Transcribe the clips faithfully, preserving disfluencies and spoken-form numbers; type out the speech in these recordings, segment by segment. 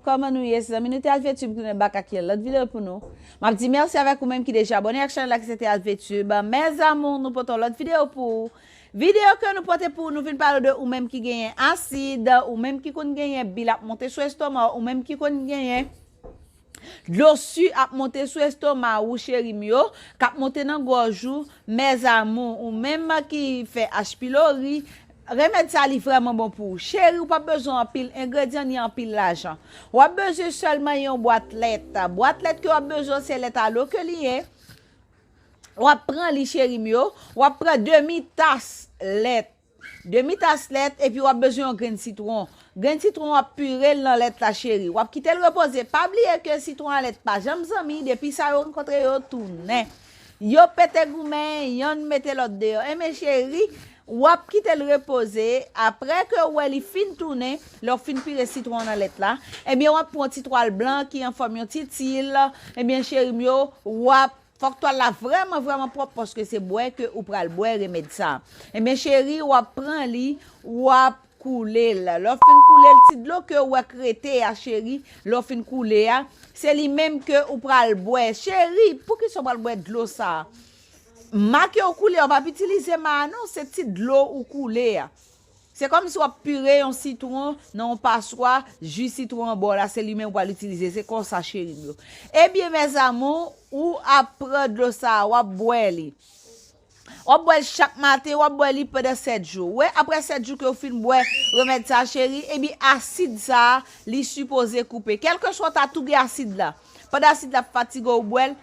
Kòman nou ye, zanmi? Nou te al Vètyib, tounen bak ak yon lòt videyo pou nou. M ap di mèsi avèk ou menm ki deja abòne ak chanèl la ki se te al Vètyib. Mes amours, nou pote yon lòt videyo pou ou. Videyo ke nou pote pou ou, nou vin pale de ou menm ki genyen asid, ou menm ki konn genyen bil ap monte sou estoma, ou menm ki konn genyen dlo si ap monte sou estoma ou, cheri m yo, k ap monte nan gòj ou, mes amours, ou menm ki fè H. pylori, remèd sa li vrèman bon pou ou. Cheri, ou p ap bezwen anpil engredyan ni anpil lajan. W ap bezwen sèlman yon bwat lèt. Bwat lèt ke w ap bezwen, se lèt alo ke li ye. W ap pran li, cheri m yo. W ap pran demi tas lèt. Demi tas lèt, epi w ap bezwen yon grenn sitwon. Grenn sitwon, w ap pire l nan lèt la, cheri. W ap kite l repoze. Pa bliye ke sitwon a lèt pa janm zanmi, depi sa yo rankontre yo tounen. Yo pete goumen, yonn mete lòt deyò. Enben, cheri, w ap kite l repoze. Apre ke w wè li fin tounen, lè w fin pire sitwon an nan lèt la, enben, w ap pran yon ti twal blan ki an fòm yon ti til. Enben, cheri m yo, w ap, fòk twal la vrèman, vrèman pwòp, paske se bwè ke ou pral bwè remèd sa. Enben, cheri, w ap pran li, w ap koule l. Lè w fin koule l, ti dlo ke w wè k rete a, cheri, lè w fin koule a, se li menm ke ou pral bwè. Cheri, poukisa w pral bwè dlo sa a? Ma ke w koule a, w p ap itilize ma a non, se ti dlo ou koule a. Se kòmsi w ap pire yon sitwon nan yon paswa, ji sitwon an ba w la, se li menm ou pral itilize. Se konsa, cheri m yo. Ebyen, mes amours, ou ap pran dlo sa a, w ap bwè li. W ap bwè l chak maten, w ap bwè li pandan sèt jou. Wè, apre sèt jou ke w fin bwè remèd sa a, cheri, ebyen, asid sa a, li sipoze koupe. Kèlkeswa w ta tou gen asid la, pandan asid la ap fatige w, w bwè l,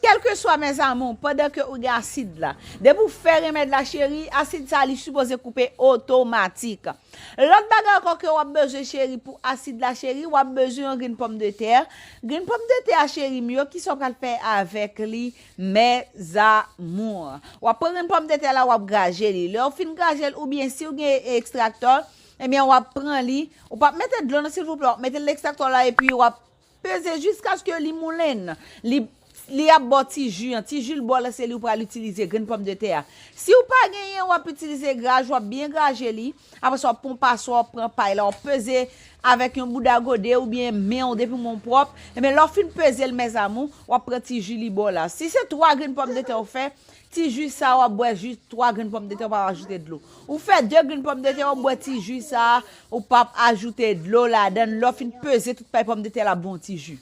kèlkeswa, mes amours, pandan ke ou gen asid la. Depi w fè remèd la, cheri, asid sa a, li sipoze koupe otomatik. Lòt bagay ankò ke w ap bezwen, cheri, pou asid la, cheri, w ap bezwen yon grenn pòmdetè. Grenn pòmdetè a, cheri m yo, kisa w pral fè avèk li, mes amours? W ap pran grenn pòmdetè la, w ap graje li. Lè w fin graje l, oubyen si w gen ekstraktè, ebyen, w ap pran li. Ou p ap mete dlo non, silvouplè, w ap mete l nan ekstraktè la, epi w ap peze jiskaske li moulen. Li, li ap ba w ti ji an. Ti ji l ba w la, se li ou pral itilize, grenn pòmdetè a. Si w pa genyen, w ap itilize graj, w ap byen graje li. Apre sa, w ap pran paswa, w ap pran pay la, w ap peze avèk yon bouda gode oubyen men w depi men w pwòp. Ebyen, lè w fin peze l, mes amours, w ap pran ti ji li ba w la. Si se twa grenn pòmdetè w fè, ti ji sa a w ap bwè, ji twa grenn pòmdetè, w p ap ajoute dlo. Ou fè de grenn pòmdetè, w ap bwè ti ji sa a, ou p ap ajoute dlo ladan l. Lè w fin peze tout pay pòmdetè la, bon ti ji.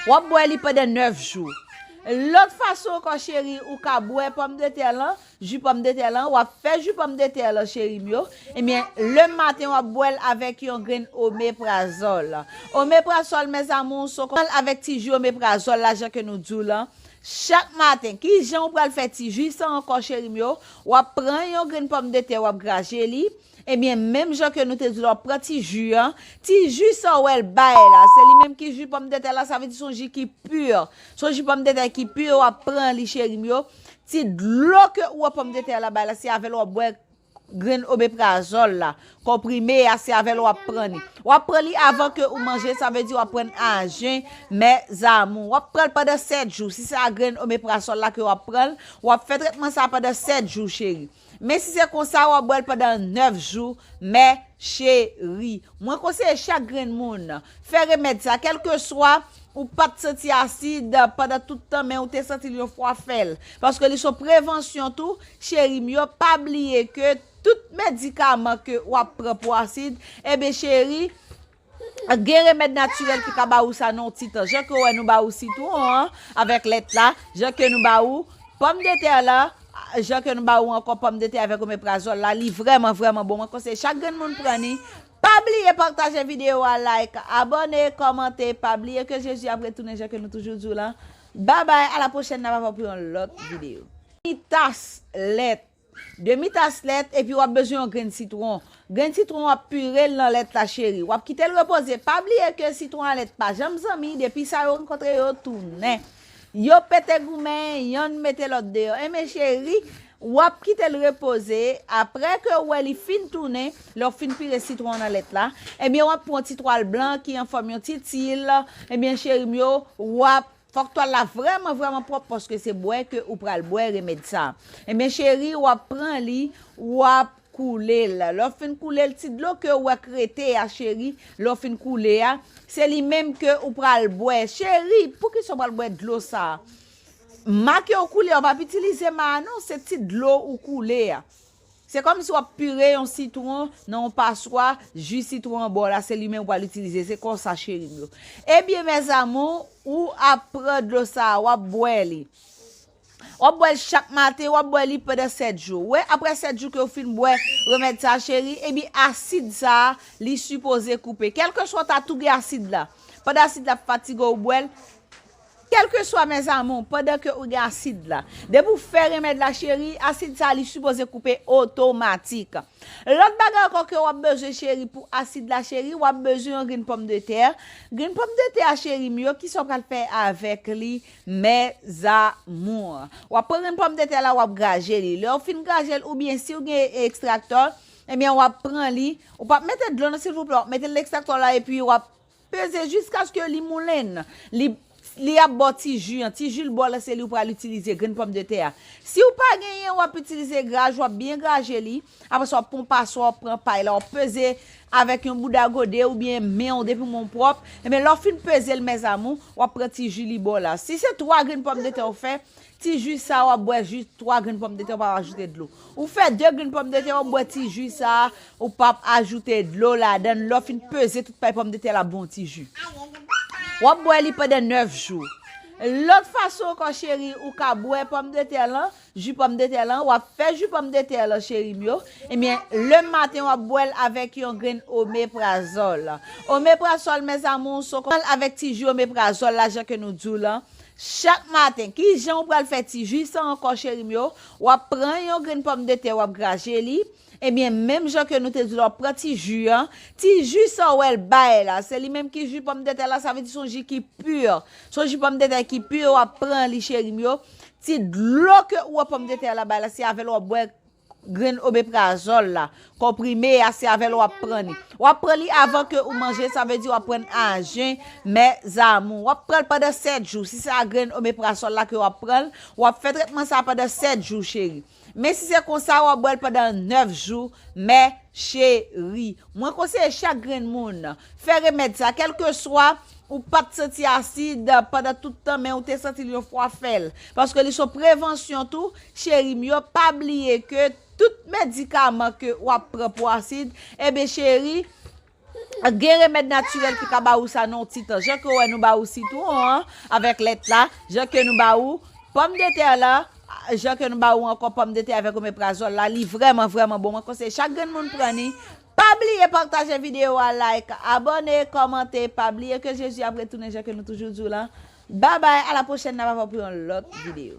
W ap bwè li pandan nèf jou. Lòt fason ankò, cheri, ou ka bwè pòmdetè lan, ji pòmdetè lan, w ap fè ji pòmdetè lan, cheri m yo. Ebyen, lè maten, w ap bwè l avèk yon grenn omeprazòl. Omeprazòl, mes amours, se w pran l avèk ti ji omeprazòl la, jan ke nou di w lan. Chak maten, kijan ou pral fè ti ji sa ankò, cheri m yo? W ap pran yon grenn pòmdetè, w ap graje li. Ebyen, menm jan ke nou te di w, w ap pran ti ji an. Ti ji sa w wè l bay la, se li menm ki ji pòmdetè la, sa vle di se yon ji ki pi. Se yon ji pòmdetè ki pi, w ap pran li, cheri m yo. Ti dlo ke ou wè pòmdetè la bay la, se avè l w ap bwè grenn omeprazòl la. Konprime a, se avè l w ap pran li. W ap pran li avan ke ou manje, sa vle di w ap pran l a jen, mes amours. W ap pran l pandan sèt jou. Si se a grenn omeprazòl la ke w ap pran l, w ap fè trètman sa a pandan sèt jou, cheri. Men si se konsa, w ap bwè l pandan nèf jou, mes chérie. Mwen konseye chak grenn moun fè remèd sa, kèlkeswa ou pa t santi asid pandan tout tan, men ou te santi l yon fwa, fè l. Paske li se yon prevansyon tou, cheri m yo. Pa bliye ke tout medikaman ke w ap pran pou asid, enben, cheri, gen remèd natirèl ki ka ba ou sa nan yon ti tan. Jan ke w wè nou ba ou sitwon an avèk lèt la, jan ke nou ba ou pòmdetè la, jan ke nou ba ou ankò pòmdetè avèk omeprazòl la, li vrèman, vrèman bon. Mwen konseye chak grenn moun pran li. Pa bliye pataje videyo a, like, abòne, kòmante. Pa bliye ke Jezi ap retounen jan ke nou toujou di w lan. Babay, a la pwochèn, n ap avè w pou yon lòt videyo. Demi tas lèt. Demi tas lèt, epi w ap bezwen yon grenn sitwon. Grenn sitwon, w ap pire l nan lèt la, cheri. W ap kite l repoze. Pa bliye ke sitwon a lèt pa janm zanmi, depi sa yo rankontre yo tounen. Yo pete goumen, yonn mete lòt deyò. Enben, cheri, w ap kite l repoze. Apre ke w wè li fin tounen, lè w fin pire sitwon an nan lèt la, enben, w ap pran yon ti twal blan ki an fòm yon ti til. Enben, cheri m yo, w ap, fòk twal la vrèman, vrèman pwòp, paske se bwè ke ou pral bwè remèd sa. Enben, cheri, w ap pran li, w ap koule l. Lè w fin koule l, ti dlo ke w wè k rete a, cheri, lè w fin koule a, se li menm ke ou pral bwè. Cheri, poukisa w pral bwè dlo sa a? Ma ke w koule a, w p ap itilize ma a non, se ti dlo ou koule a. Se kòmsi w ap pire yon sitwon nan yon paswa, ji sitwon an ba w la, se li menm w pral itilize. Se konsa, cheri m yo. Ebyen, mes amours, ou ap pran dlo sa a, w ap bwè li. W ap bwè l chak maten, w ap bwè li pandan sèt jou. Wè, apre sèt jou ke w fin bwè remèd sa a, cheri, ebyen, asid sa a, li sipoze koupe. Kèlkeswa w ta tou gen asid la. Pandan asid la ap fatige w bwè l, kèlkeswa, mes amours, pandan ke ou gen asid la, depi w fè remèd la, cheri, asid sa a, li sipoze koupe otomatik. Lòt bagay ankò ke w ap bezwen, cheri, pou asid la, cheri, w ap bezwen yon grenn pòmdetè. Grenn pòmdetè a, cheri m yo, kisa w pral fè avèk li, mes amours? W ap pran grenn pòmdetè la, w ap graje li. Lè w fin graje l, oubyen si w gen ekstraktò, ebyen, w ap pran li. Ou p ap mete dlo nan, silvouplè, w ap mete l nan ekstraktò la, epi w ap peze jiskaske li moulen. Li, li ap ba w ti ji an. Ti ji l ba w la, se li ou pral itilize, grenn pòmdetè a. Si w pa genyen, w ap itilize graj, w ap byen graje li. Apre sa, w ap pran yon paswa, w ap pran pay la, w ap peze avèk yon bouda gode oubyen men w, depi men w pwòp. Ebyen, lè w fin peze l, mes amours, w ap pran ti ji li ba w la. Si se twa grenn pòmdetè w fè, ti ji sa a, w ap bwè jis twa grenn pòmdetè, w p ap ajoute dlo. Ou fè de grenn pòmdetè, w ap bwè ti ji sa a, ou p ap ajoute dlo ladan l. Lè w fin peze tout pay pòmdetè la, ap ba w ti ji. W ap bwè li pandan nèf jou. Lòt fason ankò, cheri, ou ka bwè pòmdetè lan, ji pòmdetè lan, w ap fè ji pòmdetè lan, cheri m yo. Ebyen, lè maten, w ap bwè l avèk yon grenn omeprazòl. Omeprazòl, mes amours, se w pran l avèk ti ji omeprazòl la, jan ke nou di w lan. Chak maten, kijan ou pral fè ti ji sa ankò, cheri m yo? W ap pran yon grenn pòmdetè, w ap graje li. Ebyen, menm jan ke nou te di w la, w ap pran ti ji an. Ti ji sa w wè l bay la, se li menm ki ji pòmdetè la, sa vle di se yon ji ki pi. Se yon ji pòmdetè ki pi, w ap pran li, cheri m yo. Ti dlo ke ou wè pòmdetè la bay la, se avè l w ap bwè grenn omeprazòl la. Konprime a, se avè l w ap pran li. W ap pran li avan ke ou manje, sa vle di w ap pran a jen, mes amours. W ap pran l pandan sèt jou. Si se a grenn omeprazòl la ke w ap pran l, w ap fè trètman sa a pandan sèt jou, cheri. Men si se konsa, w ap bwè l pandan nèf jou, mes chéries. Mwen konseye chak grenn moun fè remèd sa, kèlkeswa ou pa t santi asid pandan tout tan, men ou te santi l yon fwa fè l. Paske li se yon prevansyon tou, cheri m yo, pa bliye ke tout medikaman ke w ap pran pou asid, ebyen, cheri, gen remèd natirèl ki ka ba ou sa nan yon ti tan. Jan ke w wè nou ba ou sitwon an avèk lèt la, jan ke nou ba ou pòmdetè la, jan ke nou ba ou ankò pòmdetè avèk omeprazòl la, li vrèman, vrèman bon. Mwen konseye chak grenn moun pran li. Pa bliye pataje videyo a, like, abòne, kòmante. Pa bliye ke Jezi ap retounen jan ke nou toujou di w lan. Babay, a la pwochèn, n ap avè w pou yon lòt videyo.